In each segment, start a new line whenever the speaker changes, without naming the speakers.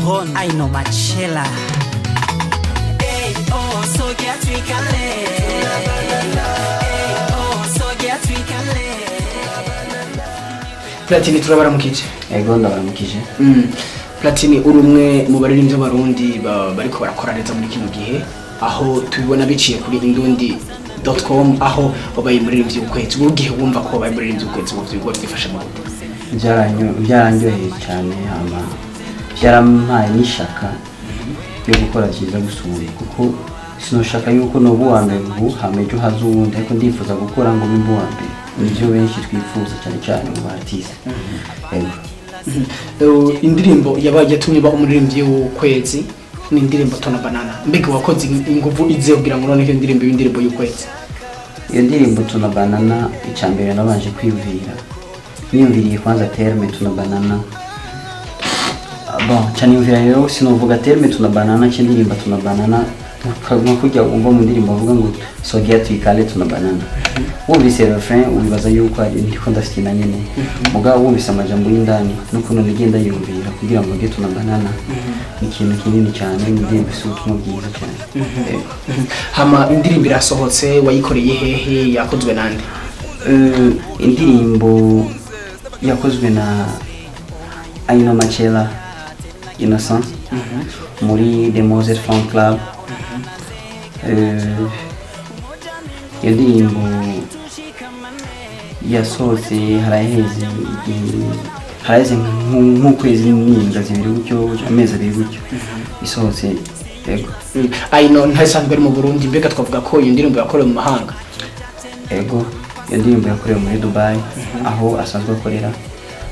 Ron Aino Machela. Hey, oh, sogea tuikale. Hey, oh, sogea tuikale.
Platini, turabaramukije.
Ego, ndabaramukije.
Platini, uri umwe mu baririmbyi b'Abarundi bariko barakora neza muri kino gihe, aho tubibona biciye kuri indundi.com, aho wabaye umuririmbyi w'ukwezi. Wowe igihe wumva ko wabaye umuririmbyi w'ukwezi, wowe byifashe mu gute?
Byaranyoheye cyane, hama byarampaye n'ishaka yo gukora byiza gusumba, kuko sinoshaka yuko noba uwa mbere ubu hama ejo haza uwundi, ariko ndifuza gukora ngo mbe uwa mbere. Nivyo benshi twifuza, cyane cyane mu ba artiste. Ego.
Indirimbo yabaye yatumye uba umuririmbyi w'ukwezi ni indirimbo Tona Banana. Mbega wakoze inguvu ize kugira ngo none iyo ndirimbo ibe indirimbo y'ukwezi?
Iyo ndirimbo Tona Banana, icya mbere nabanje kwiyumvira, niyumviriye kwanza terme Tuna Banana. Bon, cyane yumvira rero sinovuga terme Tuna Banana cyo ndirimba Tuna Banana nka kujya wumva mu ndirimbo bavuga ngo "sogea tuikale tuna banana". Wumvise refrain wibaza yuko ari ndiko ndafite nyene, mugabo wumvise amajambo y'indani n'ukuntu nigenda yumvira kugira ngo nge Tuna Banana, ni ikintu kinini cyane, ni indirimbo ifite ubutumwa bwiza cyane. Yego.
Hama indirimbo irasohotse, wayikoreye hehe, yakozwe nande?
Indirimbo yakozwe na Aino Machela Innocent muri The Moses Fan Club. Iyo ndirimbo yasohotse haraheze igihe, haraheze nk'ukwezi n'indwi 2 gutyo, amezi 2 gutyo isohotse. Yego.
Aino ntasanzwe ari mu Burundi, mbega twavuga ko iyo ndirimbo yakorewe mu mahanga?
Ego, iyo ndirimbo yakorewe muri Dubai, aho asanzwe akorera.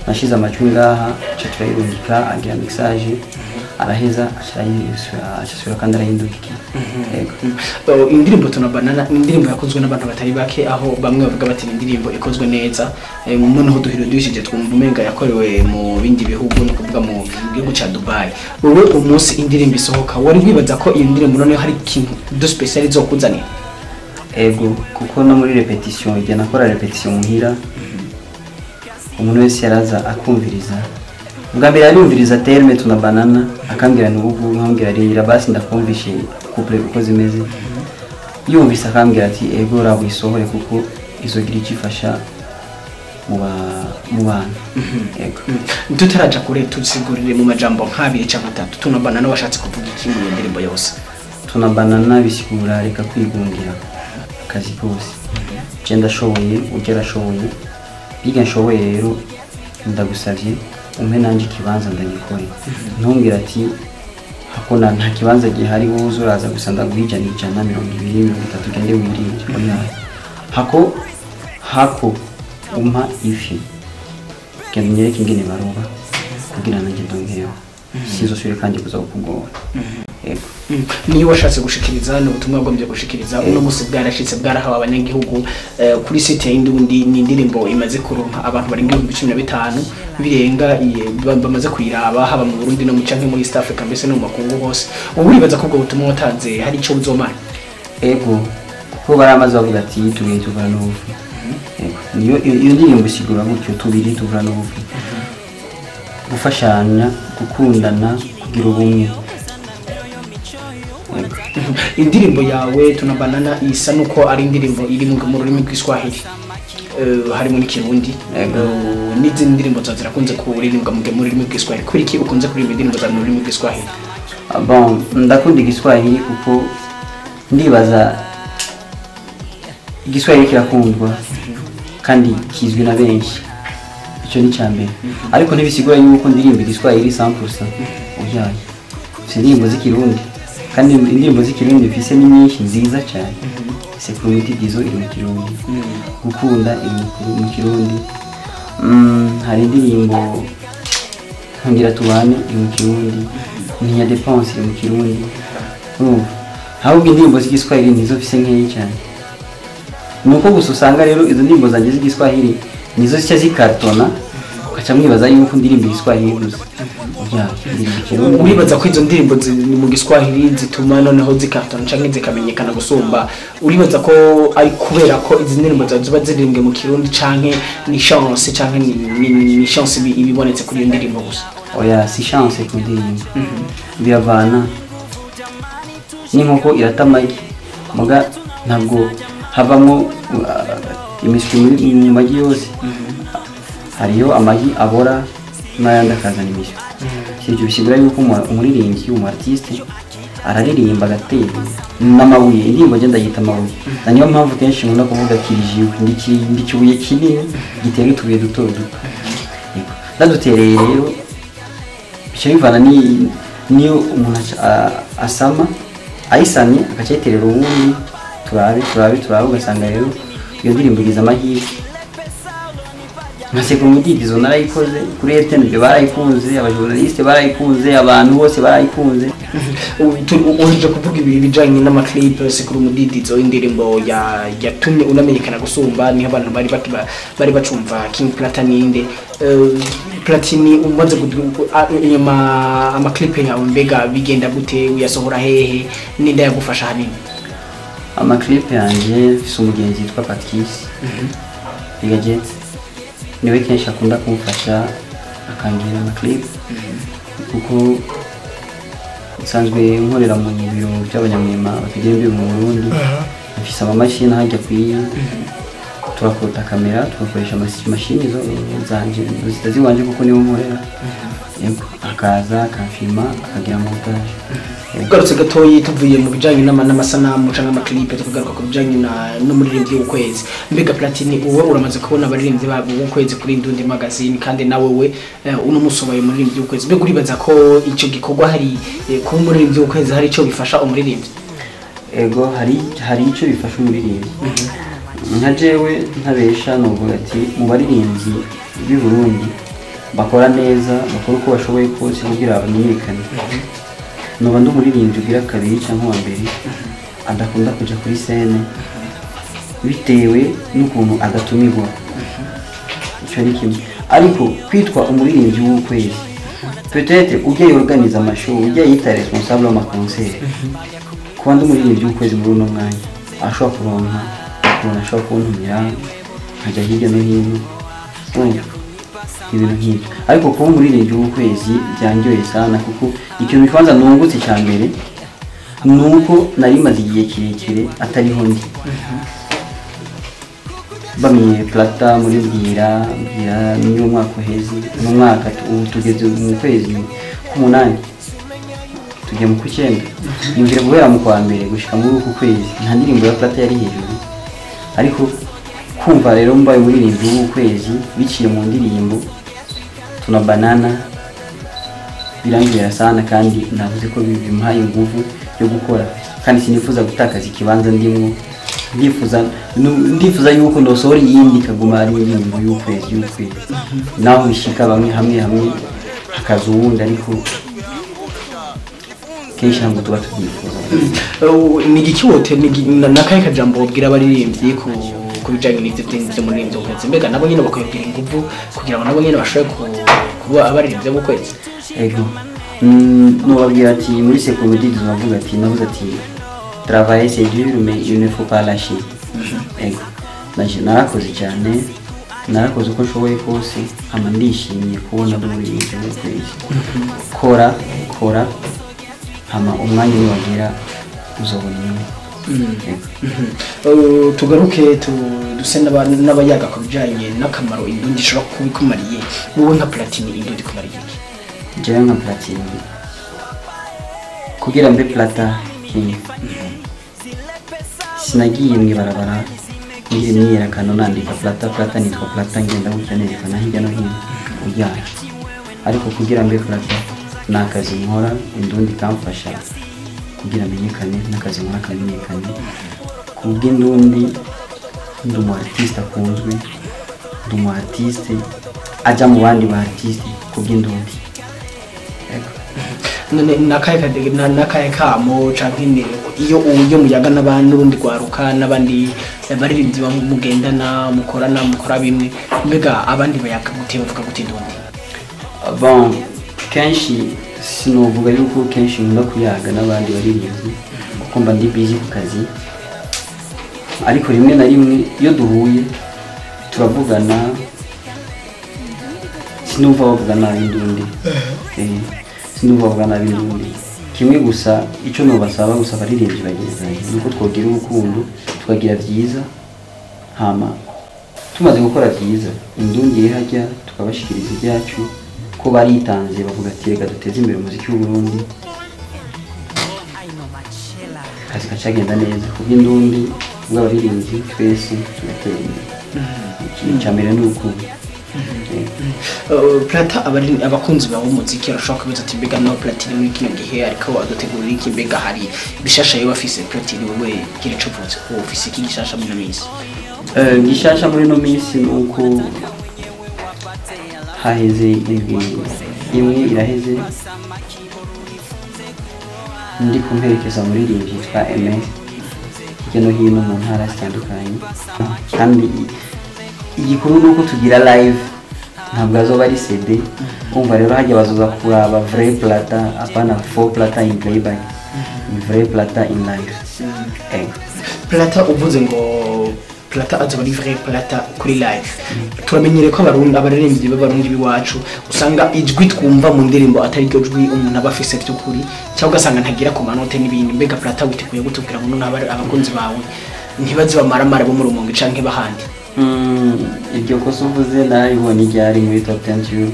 Nashize amajwi ngaha, aca turayirungika, agira mixage, araheza aca arayisubira kandi arayindungikira. Yego.
Indirimbo Tuna Banana ni indirimbo yakozwe n'abantu batari bake, aho bamwe bavuga bati ni indirimbo ikozwe neza. Noneho duhiro dushije twumva umenga yakorewe mu bindi bihugu, no kuvuga mu gihugu ca Dubai. Wowe umunsi indirimbo isohoka, wari wibaza ko iyo ndirimbo noneho hari ikintu de spécial izokuzanira?
Ego, kuko no muri répétition, igihe nakora répétition muhira, umuntu wese yaraza akumviriza. Bwa mbere yarumviriza terme Tuna Banana, akambwira n'ubu, nkambwira rira basi ndakumvishe couplet uko zimeze. Yumvise akambwira ati "Ego, rabo isohore kuko izogira icyo ifasha mu bantu." Ego.
Tutaraja kure, tusigurire mu majambo nk'abiri canke atatu, Tuna Banana washatse kuvuga iki muri iyo ndirimbo yose?
Tuna Banana bisigura reka kwigungira akazi kose. Je ndashoboye, ujya arashoboye, biga nshoboye, rero ndagusavye umpe nanjye ikibanza ndagikore. Ntumbwire ati hakuna nta kibanza gihari, wowe uza uraza gusa ndaguha 100, 100, 20, 30, ugende wirinde. Oya, hako umpa ifi, genda unyereke ingene baroba kugira nanjye ndonkeho, sinzosubire kandi kuza kukugora. Yego.
Niyo washatse gushikiriza, ni ubutumwa bwagombye gushikiriza. Uno munsi bwarashitse, bwarahawe abanyagihugu kuri site ya Indundi. Ni indirimbo imaze kuronka abantu barenga 15,000 birenga bamaze kuyiraba, haba mu Burundi no mu canke muri East Africa, mbese no mu makungu hose. Ubu uribaza ko ubwo butumwa watanze hari ico buzomara?
Ego, kuko baramaze bavuga ati "Tubiri tuvura n'ubufu." Ego, niyo iyo ndirimbo isigura gutyo: tubiri tuvura n'ubufu, gufashanya, gukundana, kugira ubumwe. Ego.
Indirimbo yawe Tuna Banana isa nuko ari indirimbo iri mu rurimi rw'Iswahili, harimo n'Ikirundi.
Ego.
N'izindi ndirimbo zawe zirakunze kuririmbwa mu rurimi rw'Iswahili. Kubera iki ukunze kuririmba indirimbo zawe mu rurimi rw'Iswahili?
Ah, bon, ndakunda Igiswahili kuko ndibaza Igiswahili kirakundwa kandi kizwi na benshi, icyo ni icya mbere. Ariko ntibisigura yuko ndirimba Igiswahili 100%, oya. Mfise indirimbo z'Ikirundi, kandi indirimbo z'Ikirundi mfise ni nyinshi nziza cyane. Security Dizo iri mu Kirundi, Gukunda iri mu Kirundi. Hari indirimbo Nkundira Tubane iri mu Kirundi, Ntinya Dépense iri mu Kirundi. Urumva ahubwo indirimbo z'Igiswahili nizo mfise nkeyi cyane, ni uko gusa usanga rero izo ndirimbo zanjye z'Igiswahili nizo zica zikartona, ugaca mwibaza yuko ndirimba Igiswahili gusa. Oya, ndirimba Ikirundi.
Uribaza ko izo ndirimbo mu Giswahili zituma noneho zikartona canke zikamenyekana gusumba? Uribaza ko ari kubera ko izi ndirimbo zawe ziba ziririmbwe mu Kirundi, canke ni chance, canke ni chance ibibonetse kuri iyo ndirimbo gusa?
Oya, si chance ku ndirimbo, biravana n'inkoko irata amagi, muga ntabwo havamo imiswi mu magi yose. Hariyo amagi abora n'ayandi akazana imiswi. Si ibyo bisigura yuko umuririmbyi, umu artiste, araririmba agatera n'amabuye. Indirimbo ngenda yita amabuye, na niyo mpamvu kenshi nkunda kuvuga kirijiwe, ndi ikibuye kinini gitera utubuye duto duto. Yego, ndadutereye rero bica bivana niyo umuntu asama ayisamye agaca ayiterera uwundi, turabe turabe turabe, ugasanga rero iyo ndirimbo igize amahirwe. Nka Sekuru Umudidizo narayikoze kuri RTNB, barayikunze, abajournaliste barayikunze, abantu bose barayikunze.
Uhejeje kuvuga ibi bijanye n'amaclip. Sekuru Umudidizo, indirimbo yatumye unamenyekana gusumba, niho abantu bari bacumva King Plata ninde. Platini, umaze inyuma amaclip yawe, mbega bigenda gute? Uyasohora hehe? Ninde yagufasha hanini?
Amaclip yanjye, mfise umugenzi yitwa Patrice Bigajet, niwe kenshi akunda kumfasha akangira amaclip, kuko nsanzwe nkorera mu biro by'abanyamwema batagira imbibi mu Burundi. Mfise amamashini ahajya akwiye, turakota kamera, tugakoresha mashini zo zanje zitaziwanje kuko niwo nkorera. Yego, akaza akamfilma, akagira montage. Yego.
Ugarutse gatoyi, tuvuye mu bijanye n'amasanamu canke amaclip, tukagaruka ku bijanye n'umuririmbyi w'ukwezi. Mbega Platini, uwe uramaze kubona abaririmbyi babo w'ukwezi kuri Indundi Magazine, kandi nawe we uno musi ubaye umuririmbyi w'ukwezi. Mbega uribaza ko ico gikorwa hari kuba umuririmbyi w'ukwezi hari ico bifasha umuririmbyi?
Ego, hari icyo bifasha umuririmbyi. Nka jewe ntabesha, novuga ati mu baririmbyi b'i Burundi bakora neza, bakora uko bashoboye kose kugira bamenyekane, noba ndi umuririmbyi ugira kabiri cyangwa uwa mbere adakunda kuja kuri scène bitewe n'ukuntu adatumirwa. Icyo ni kimwe. Ariko kwitwa umuririmbyi w'ukwezi, peut-être ujya yorganiza amashow, ujya yita responsable w'amaconcert, kuba ndi umuririmbyi w'ukwezi muri uno mwanya, ashobora kuronka ukuntu ashobora kuntumira nkajya hirya no hino. Urumva, ibintu nk'ibyo. Ariko kuba umuririmbyi w'ukwezi byanjyoye sana, kuko ikintu kibanza nungutse cya mbere ni uko nari maze igihe kirekire atariho ndi bamenye Plata muri Bwira. Bwira niyo mwaka uheze, mu mwaka ubu tugeze mu kwezi k'umunani, tugiye mu kw'icyenda. Yumvira guhera mu kwa mbere gushika muri uku kwezi nta ndirimbo ya Plata yari hejuru. Ariko kumva rero mbaye umuririmbyi w'ukwezi biciye mu ndirimbo Tuna Banana birangera sana, kandi navuze ko bimpaye ingufu yo gukora, kandi sinifuza gutakaza ikibanza ndimwo. Ndifuza yuko ndosohora iyindi ikaguma ari indirimbo y'ukwezi, naho bishika bamwe hamwe hamwe hakaza uwundi, ariko kenshi ntabwo tuba tubyifuza.
Ni igiki wote nakahe kajambo wobwira abaririmbyi ku bijanye n'ivyo vy'umuririmbyi w'ukwezi? Mbega nabo nyene bakwiye inguvu kugira ngo nabo nyene bashobore kuba abaririmbyi b'ukwezi?
Ego. Nobabwira ati muri Sekuru navuga ati, navuze ati travailler c'est dur, mais il ne faut pas lâcher. Ego. Nanje narakoze cyane, narakoze uko nshoboye kose, hama ndishimye kubona ndi umuririmbyi w'ukwezi. Kora, kora, hama umwanya niwagera uzobona inyungu. Ego.
Tugaruke duse n'abayaga ku bijanye n'akamaro Indundi ishobora kuba ikumariye. Wowe nka Platini, Indundi ikumariye iki?
Jewe nka Platini, kugira mbe Plata King, sinagiye mw'ibarabara ngira imyiyerekano nandika Plata Plata, nitwa Plata, ngenda gutya nerekana hirya no hino ujyanye. Ariko kugira mbe Plata ni akazi nkora, Indundi ikamfasha kugira menyekane, n'akazi nkora kamenyekane. Kubw'Indundi ndi umu artiste akunzwe, ndi umu artiste ajya mu bandi ba artiste kubw'Indundi. Yego.
None nakahe kamo canke iyo iyo muyaga n'abandi n'urundi rwaruka n'abandi baririmbyi mugendana, mukorana, mukora bimwe, mbega abandi bayaga gute, bavuga gute Indundi?
Bon, kenshi sinovuga yuko kenshi nkunda kuyaga n'abandi baririmbyi kuko mba ndi busy ku kazi, ariko rimwe na rimwe iyo duhuye turavugana. Sinumva bavuga nabi Indundi. Sinumva bavuga nabi Indundi. Kimwe gusa icyo nobasaba gusa abaririmbyi bagenzi banjye nuko twogira urukundo, tukagira vyiza, hama tumaze gukora vyiza Indundi iri hajya tukabashikiriza ibyacu, ko baritanze bavuga ati reka duteze imbere umuziki w'u Burundi, akazi kacagenda neza kubw'Indundi, kubw'abaririmbyi twese tugatera imbere. Ikintu cya mbere ni urukundo.
Plata, abakunzi bawe b'umuziki arashobora kubaza ati mbega no Platini muri kino gihe ariko adutegurira iki? Mbega hari bishasha yo bafise? Platini, wewe gira ico uvuze ko ufise iki gishasha muri ino minsi?
Gishasha muri ino minsi ni uko haheze indwi imwe iraheze ndi kumperekeza muririmbyi yitwa Aime hirya no hino mu ntara zitandukanye, kandi igikuru ni uko tugira live, ntabwo azoba ari CD. Umva rero, hajya bazoza kuraba vrai Plata, apana faux Plata in playback, ni vrai Plata in live. Ego.
Plata, uvuze ngo Plata azoba ari vrai Plata kuri live. Turamenyereye ko abarundi, abaririmbyi b'abarundi b'iwacu, usanga ijwi twumva mu ndirimbo atari ryo jwi umuntu aba afise by'ukuri, cyangwa ugasanga ntagira ku manote n'ibindi. Mbega Plata witeguye gute kugira ngo noneho abakunzi bawe ntibaze bamaramara bo mu Rumonge canke bahandi?
Iryo kosa uvuze naribonye ryari muri top 10 tour,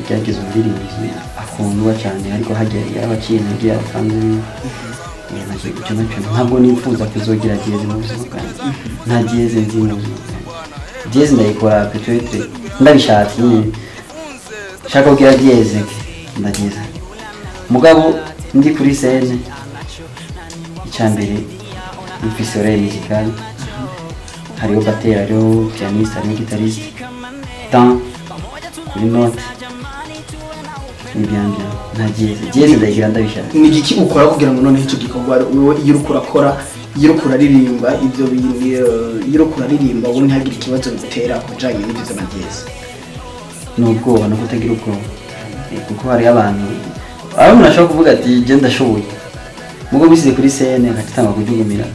ryagize umuririmbyi akundwa cyane, ariko hajya yarabaciye intege abafanzi biwe. Nacyo icyo nacyo ntabwo nifuza kuzogira dièse mu buzima bwanjye. Nta dièse nzi mu buzima bwanjye. Dièse ndayikora peut-être ndabishatse nyine, nshaka kugira dièse ndagiza, mugabo ndi kuri scène, icya mbere mfise oreille musicale, hariho batteur, hariho pianiste, hariho guitariste, tant kuri note ni bien bien, nta dièse. Dièse ndayigira ndabishaka.
Ni igiki ukora kugira ngo noneho icyo gikorwa wowe iyo uriko urakora, iyo uriko uraririmba ibyo bintu, iyo uriko uraririmba wowe ntihagire ikibazo bigutera ku bijanye n'ibyo vy'ama dièse?
Ni ubwoba no kutagira ubwoba. Kuko hariho abantu aho umuntu ashobora kuvuga ati je ndashoboye, mugo bisize kuri scène agatanga kujugumira,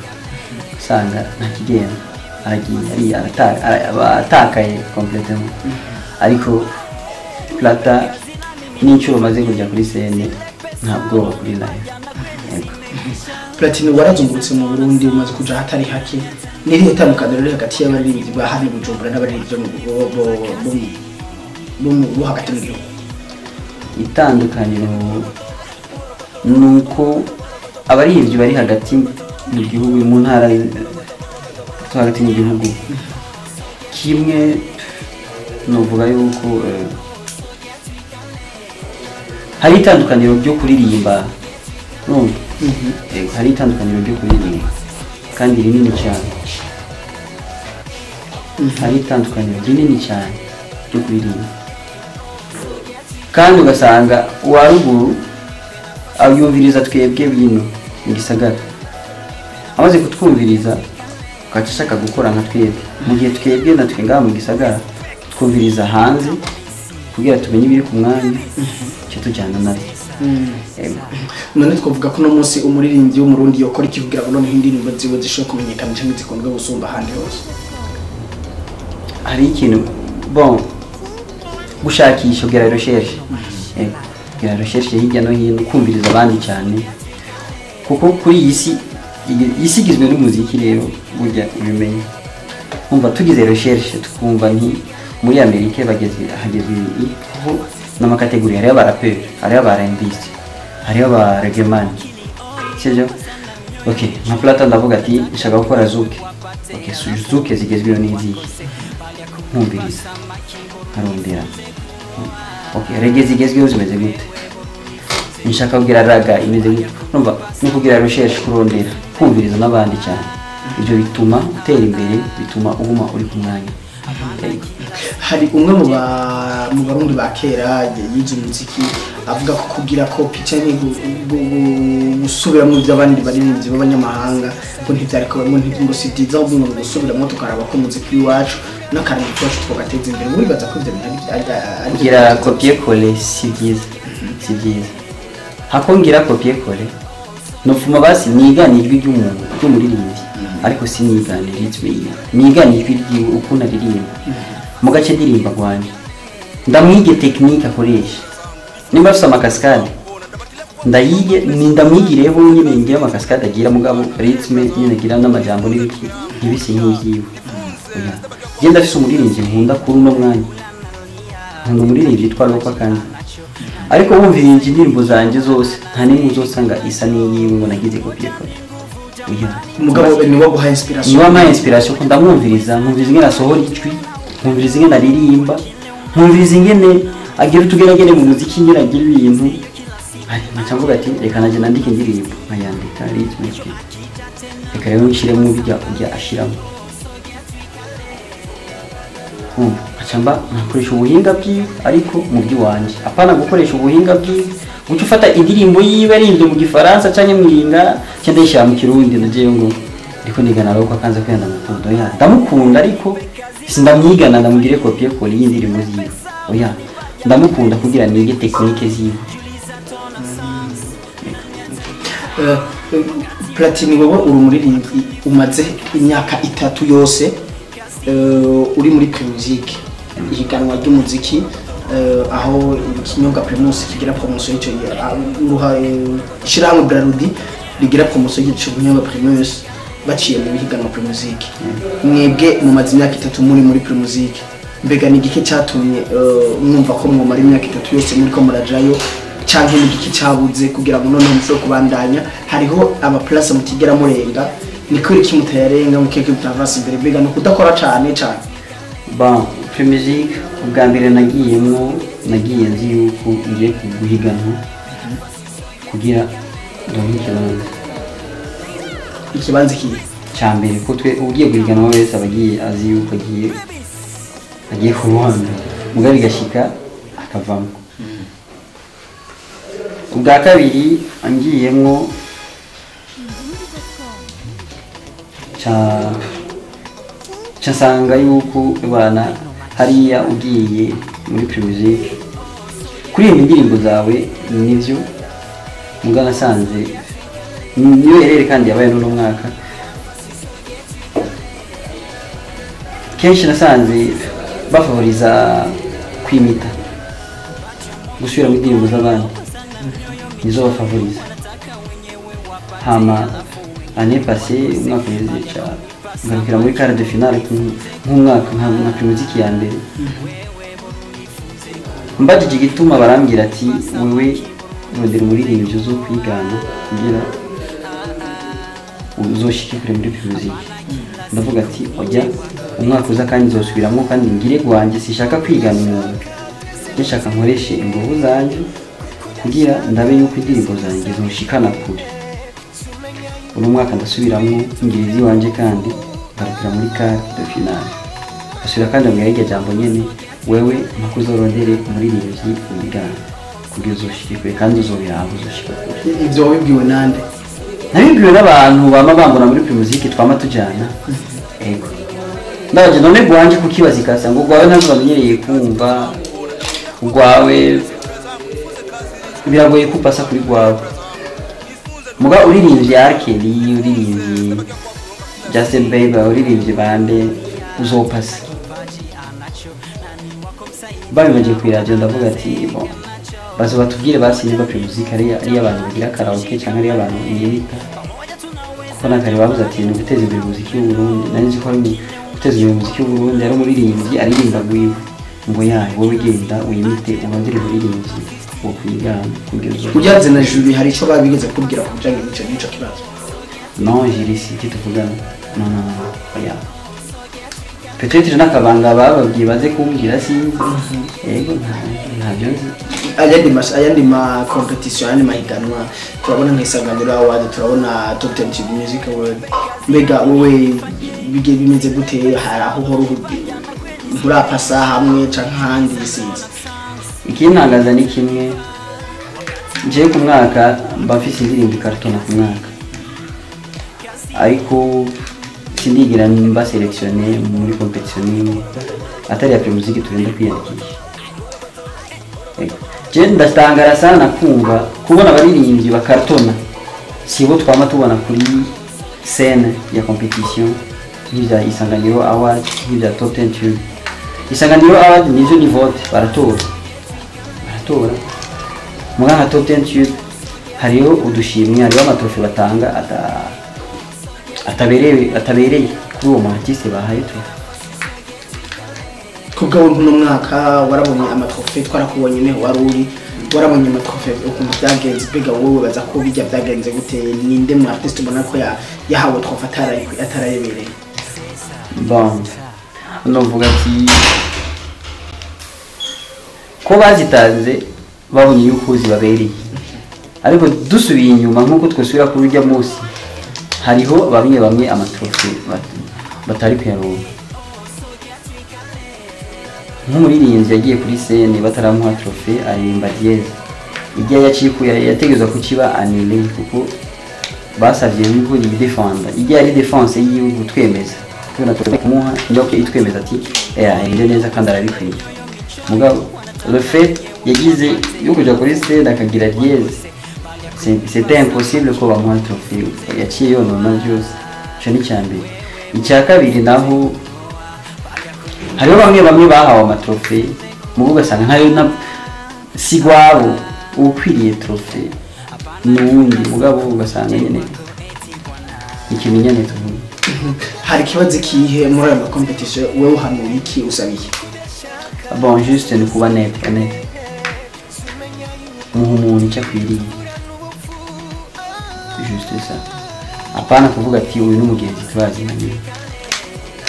usanga nta kigenda, aragiye aba atakaye complètement. Ariko Plata n'inshuro maze kujya kuri scène, nta bwoba kuri live. Yego.
Platini, warazungurutse mu Burundi, umaze kuja ahatari hake. Ni irihe tandukaniro riri hagati y'abaririmbyi ba hano i Bujumbura n'abaririmbyi bo mu- bo- bo- bo mu- bo mu- bo hagati mu gihugu?
Itandukaniro ni uko abaririmbyi bari hagati mu gihugu, mu ntara zo hagati mu gihugu, kimwe nuvuga yuko hari itandukaniro ryo kuririmba, urumva? Yego, hari itandukaniro ryo kuririmba kandi rinini cyane. Hari itandukaniro rinini cyane ryo kuririmba, kandi ugasanga uwa ruguru ayumviriza twebwe bino mu gisagara, amaze kutwumviriza agaca ashaka gukora nka twebwe, mu gihe twebwe natwe ngaha mu gisagara twumviriza hanze kugira tumenye ibiri ku mwanya, icyo tujyana nabyo. Yego.
None twavuga ko uno munsi umuririmbyi w'umurundi yokora iki kugira ngo noneho indirimbo ziwe zishobore kumenyekana cyangwa zikundwe gusumba ahandi hose?
Hari ikintu, bon, gushakisha, kugira recherche. Yego, kugira recherche hirya no hino, kumviriza abandi cyane, kuko kuri iyi si, isi igizwe n'umuziki. Rero burya ubimenye, umva, tugize recherche tukumva nti muri Amerika bageze hagezwe ibi, kuko n'ama catégories, hariho abaraperi, hariho aba R&B, hariho aba reggaeman, sibyo? Okay, nka Plata ndavuga ati nshaka gukora zouk. Okay, zouk zigezweho ni izihe? Nkumviriza, nkarondera. Okay, reggae zigezweho zimeze gute? Nshaka kugira ragga, imeze gute? Urumva, ni kugira recherche, kurondera, kumviriza n'abandi cyane. Ibyo bituma utera imbere, bituma uguma uri ku mwanya. Yego.
Hari umwe mu barundi ba kera yize umuziki avuga ko kugira copie cyangwa gusubiramo iby'abandi baririmbyi b'abanyamahanga ko ntibyari kuba, ngo ngo si byiza, ahubwo ngo gusubiramo tukaraba ko umuziki w'iwacu n'akaranga k'iwacu twagateza imbere. Muribaza ko ibyo bintu ari
Kugira copier coller si byiza, si byiza. Hakongera copier coller, nofuma basi nigana ijwi ry'umuntu, ry'umuririmbyi, ariko sinigane rythme yiwe, nigana ijwi ryiwe ukuntu aririmba mu gace ndirimba rwanjye. Ndamwige technique akoresha. Nimba afise ama cascade ndayige, ni ndamwigireho nyine, ngira ama cascade agira, mugabo rythme nyine agira n'amajambo n'ibiki ntibise nk'ivyiwe. Oya, je ndafise umuririmbyi nkunda kuri uno mwanya, nkunda umuririmbyi yitwa Lokwa kandi, ariko wumvirije indirimbo zanje zose, nta n'imwe uzosanga isa n'iyiwe ngo nagize copier-coller. Oya.
Mugabo ni waguha inspiration?
Niwe wampaye inspiration, ko ndamwumviriza, nkumviriza ingene asohora ijwi, nkumviriza ingene aririmba, nkumviriza ingene agira utugeragere mu muziki, ingene agira ibintu. Ari, nkaca mvuga ati reka nanjye nandike indirimbo, nkayandika rythme, reka rero nshiremo bijya ujya ashiramo. Kumva, nkaca mba nkakoresha ubuhinga bwiwe ariko mu by'iwanje, apana gukoresha ubuhinga bwiwe guca ufata indirimbo yiwe aririmbye mu Gifaransa canke mu Lingala, nca ndayishira mu Kirundi, ndajeyo ngo ndiko nigana Lokwa kanza kwenda. Ndamukunda, oya, ndamukunda ariko sindamwigana ndamugire copier-coller y'indirimbo ziwe. Oya, ndamukunda kugira nige technique ziwe.
Platini, wowe uri umuririmbyi umaze imyaka 3 yose uri muri Primusic, ihiganwa ry'umuziki, aho ikinyobwa Primus kigira promotion y'icyo uruha, ishirahamwe Brarudi rigira promotion y'icyo kinyobwa Primus baciye mu bihiganwa Primusic. Mwebwe mumaze imyaka 3 muri Primusic, mbega ni igiki cyatumye mwumva ko mwomara imyaka 3 yose muriko murajayo, canke ni igiki cyabuze kugira ngo noneho mushobore kubandanya? Hariho ama place mutigera murenga, ni kuri iki mutayarenga, mukeke mutavasa imbere? Mbega ni ukudakora cane cane?
Bon, Primusic ubwa mbere nagiyemwo, nagiye nzi yuko ngiye guhiganwa kugira ndonke ikibanza.
Ikibanza kihe?
Cya mbere, ko twe ugiye guhiganwa wese aba agiye azi yuko agiye kuba uwa mbere, mugabo bigashika akavamo. Ubwa kabiri angiyemwo ca nsanga yuko bana hariya ugiye muri Primusic kuririmba indirimbo zawe nivyo, mugabo nasanze niyo erere kandi yabaye n'uno mwaka. Kenshi nasanze bafavoriza kwimita, gusubiramo indirimbo z'abandi nizo bafavoriza. Hama année passée, umwaka uheze, ca ngarukira muri quart de finale nk'umwaka nka Primusic ya mbere. Mbajije igituma, barambwira ati wewe rondera umuririmbyi uzokwigana kugira uzoshike kure muri Primusic. Ndavuga ati oya, umwaka uza kandi nzosubiramo kandi ngire gwanjye, sishaka kwigana umuntu, nshaka nkoreshe ingufu zanje kugira ndabe yuko indirimbo zanjye zoshikana kure. Uno mwaka ndasubiramwo ngira ivy'iwanje kandi ngarukira muri quart de finale. Asubira kandi ambwira iryo jambo nyene: wewe mpaka uzorondere umuririmbyi wigana kugira uzoshike kure, kandi uzobiraba uzoshika kure.
Ivyo wabibwiwe nande?
Nabibwiwe n'abantu bama bambona muri Primusic, twama tujana. Ego, ndaje none gwanje kukibaza ikasa ngo gwawe ntabwo bamenyereye kumva ugwawe, biragoye kupasa kuri gwawe. Muga uririmbye R. Kelly, uririmbye Justin Bieber, uririmbye bande, uzopasa. Babibagiye ku iradiyo, ndavuga ati bon, bazo batubwire basi niba Primusic ari abantu bagira karaoke cyangwa ari abantu biyita, kuko nakare bavuze ati ni uguteza imbere umuziki w'u Burundi. Nari nzi ko ari mu guteza imbere umuziki w'u Burundi, ari umuririmbyi aririmba gwiwe, ngo yawe wowe genda wimite urondere umuririmbyi wo kwigana kugira uzo
Ujyaze na jury, hari ico babigeze kubwira ku bijanye n'ico kibazo?
Non, jury si tuvugana, non, non, non, oya. Peut-être n'akabanga bababwiye baze kumbwira, sinzi. Yego, ntabyo nzi.
Ayandi ma competition, ayandi mahiganwa, turabona nk'Isanganiro Award, turabona Top 10 Music Award. Mbega wowe bige bimeze gute? Hari aho uhora nturapasa hamwe canke ahandi? Sinzi.
Ikintangaza ni kimwe: jewe ku mwaka mba mfise indirimbo ikartona ku mwaka, ariko sindigera mba sélectionné muri compétition n'imwe atari ya Primusic turinda kwiyandikisha. Ego. Je ndatangara sana kumva kubona abaririmbyi bakartona sibo twama tubona kuri scène ya compétition nk'ibya Isanganiro Award, nk'ibya Top 10 Tube. Isanganiro Award nivyo ni vote, baratora baratora. Muga nka Top 10 Tube hariho udushimwe, hariho ama trophées batanga atabereye kuri uwo mu artiste bahaye trophée.
Kubwawe nk'uno mwaka warabonye ama trophées, twarakubonye niho wari uri, warabonye ama trophées ukuntu byagenze. Mbega wowe baza ko bijya byagenze gute? Ninde mu artiste ubona ko yahawe trophée atarayebereye?
Bon, novuga ati ko bazitanze babonye yuko zibabereye, ariko dusubiye inyuma nk'uko twasubira kuri urya munsi, hariho bamwe bamwe ama trophées batari kuyaronka. Nk'umuririmbyi yagiye kuri scène bataramuha trophée, aririmba dièse, ijya yacikuye yategerezwa kukiba annulé kuko basavye yuko yidefenda. Ijya yari défense y'igihugu, twemeza tubona trophée kumuha njya itwemeza ati aririmbye neza kandi arabikwiye. Mugabo le fait yagize yo kuja kuri scène akagira dièse, c'était impossible ko bamuha trophée, yaciye yonona byose. Ico ni icya mbere. Icya kabiri naho, hariho bamwe bamwe bahawe ama trophées mugo ugasanga ntayo na si gwabo, ukwiriye trophée n'uwundi, mugabo ugasanga nyene ikimenyane tuvuga.
Hari ikibazo kihe muri ayo ma compétitions? Wewe uhanura iki, usaba iki?
Bon, juste ni kuba net, honnête, muha umuntu icyo akwiriye, juste ça. Apana kuvuga ati uyu ni umugenzi turaziranye,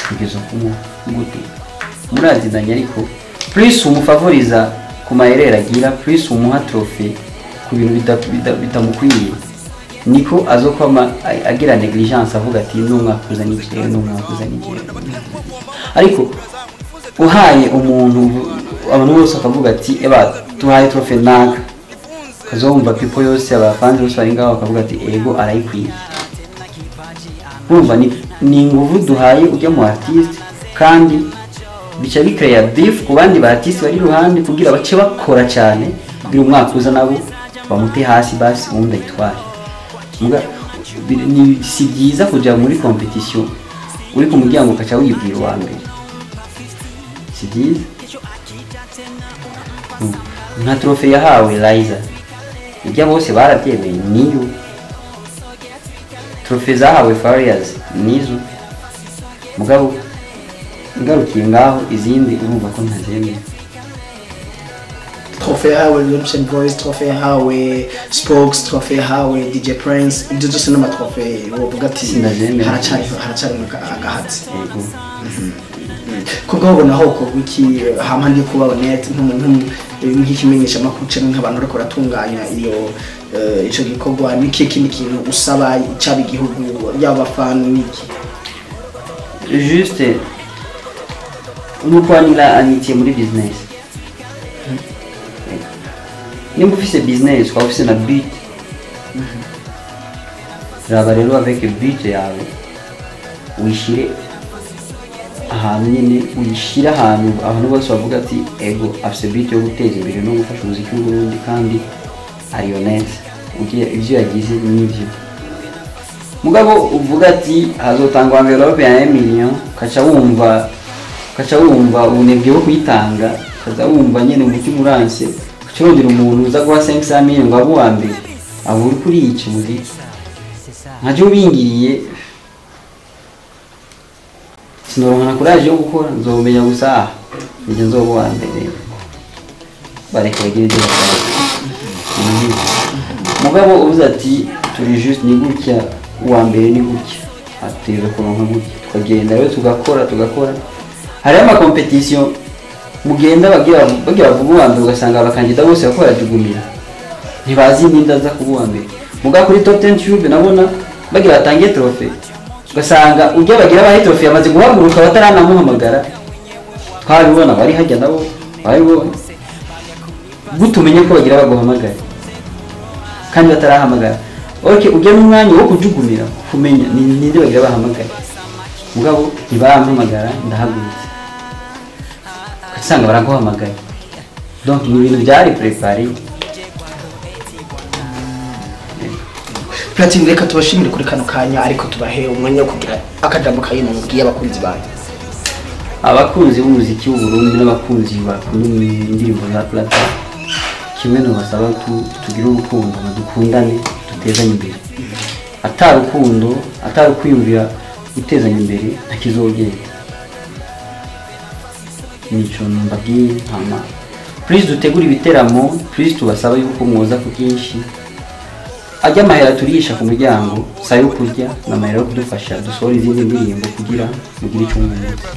kugeza kumuha gute muraziranye, ariko plus umufavoriza ku mayerere agira, plus umuha trophée ku bintu bitamukwiye, niko azokwama agira négligence, avuga ati n'umwaka uza ni jewe, n'umwaka uza ni jewe. Ariko uhaye umuntu, abantu bose bakavuga ati eba tuhaye trophée naka, kazumva people yose, abafanzi bose bari ngaho bakavuga ati ego arayikwiye. Urumva ni inguvu duhaye ujya mu artiste, kandi bica bikreya beef ku bandi ba artiste bari iruhande kugira bace bakora cyane kugira umwaka uza nabo bamute hasi, basi uwundi ayitware. Muga si byiza kuja muri compétition uri ku muryango ukaca wibwira uwa mbere, si byiza. Nka trophée yahawe Liza, ijya bose barabyemeye niyo. Trophée zahawe Farious nizo. Mugabo ngarukiye ngaho, izindi urumva ko ntazemeye.
Trophée yahawe Redemption Voice, trophée yahawe Spokes, trophée yahawe DJ Prince, ibyo byose n'ama trophées wovuga ati
Sinazemera.
Haracari agahatsi?
Yego.
Kubwo ubona aho ukorwa iki hampande yo kuba net nk'ikimenyesha amakuru canke nk'abantu bariko baratunganya iyo ico gikorwa, ni ikihe kindi kintu usaba caba igihugu, yaba abafana, niki?
Juste nuko amitié muri business. Nimba ufise business ukaba ufise na but, raba rero avec but yawe wishire ahantu nyine, uyishyire ahantu abantu bose bavuga ati ego afise but yo guteza imbere no gufasha umuziki w'Uburundi kandi ari honnête. Ivyo yagize nivyo. Mugabo uvuga ati hazotangwa enveloppe ya 1 million, ukaca wumva ubunebwe bwo kuyitanga, ukaza wumva nyene umutima uranse, ukaca urondera umuntu uza guha 500 million ngo abe uwa mbere, abo uri kuriyica umuziki. Nka jewe ubingiriye sinoronka na courage yo gukora, nzomenya gusa ah nije nzoba uwa mbere, bareka bagire ibyo bakora. Mugabo uvuze ati turi juste ni gutya, uwa mbere ni gutya, ategereza kuronka gutya, tukagenda rero tugakora tugakora. Hariho ama compétitions mugenda bagira bavuga uwa mbere, ugasanga abakandida bose bako barajugumira, ntibazi ninde aza kuba uwa mbere. Mugabo kuri Top 10 Tube nabona bagira batange trophée, ugasanga ujya bagira bahe trophée yamaze guhaguruka bataranamuhamagara. Twabibona bari hajya nabo babibonye gute? Umenye ko bagira baguhamagara kandi batarahamagara. Okay, ujya n'umwanya wo kujugumira kumenya ni ninde bagira bahamagara, mugabo ntibarampamagara ndahagurutse, ugasanga baraguhamagaye. Donc ni ibintu byari préparé.
Platini, reka tubashimire kuri kano kanya, ariko tubahe umwanya wo kugira akajambo kayino mubwiye abakunzi banyu.
Abakunzi b'umuziki w'u Burundi n'abakunzi bakunda indirimbo za Plata, kimwe nubasaba, tugire urukundo, ngo dukundane, dutezanye imbere. Atari urukundo, atari ukwiyumvira gutezanya imbere, ntakizogenda. Nico mbabwiye. Hama please dutegure ibiteramo, please tubasaba yuko mwoza ku bwinshi. Ajya amahera turisha ku muryango si ayo kurya, ni amahera yo kudufasha dusohora izindi ndirimbo kugira mugire icyo mwunguka.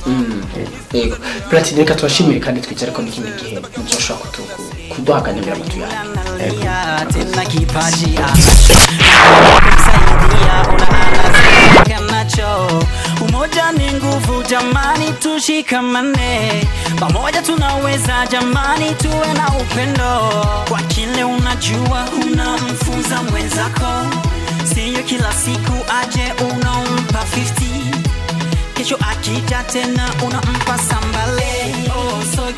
Yego Platini, reka tubashimire kandi twizere ko n'ikindi gihe muzoshobora kuduha akanyabira ngo tuyage.
Analia, tena kipaji anacho, kusaidia una nacho. Umoja ni nguvu jamani, tushikamane pamoja, tunaweza jamani, tuwe na upendo kwa kile unajua, unamfunza mwenzako, siyo kila siku aje unampa 50, kesho akija tena unampa sambale. Oh, so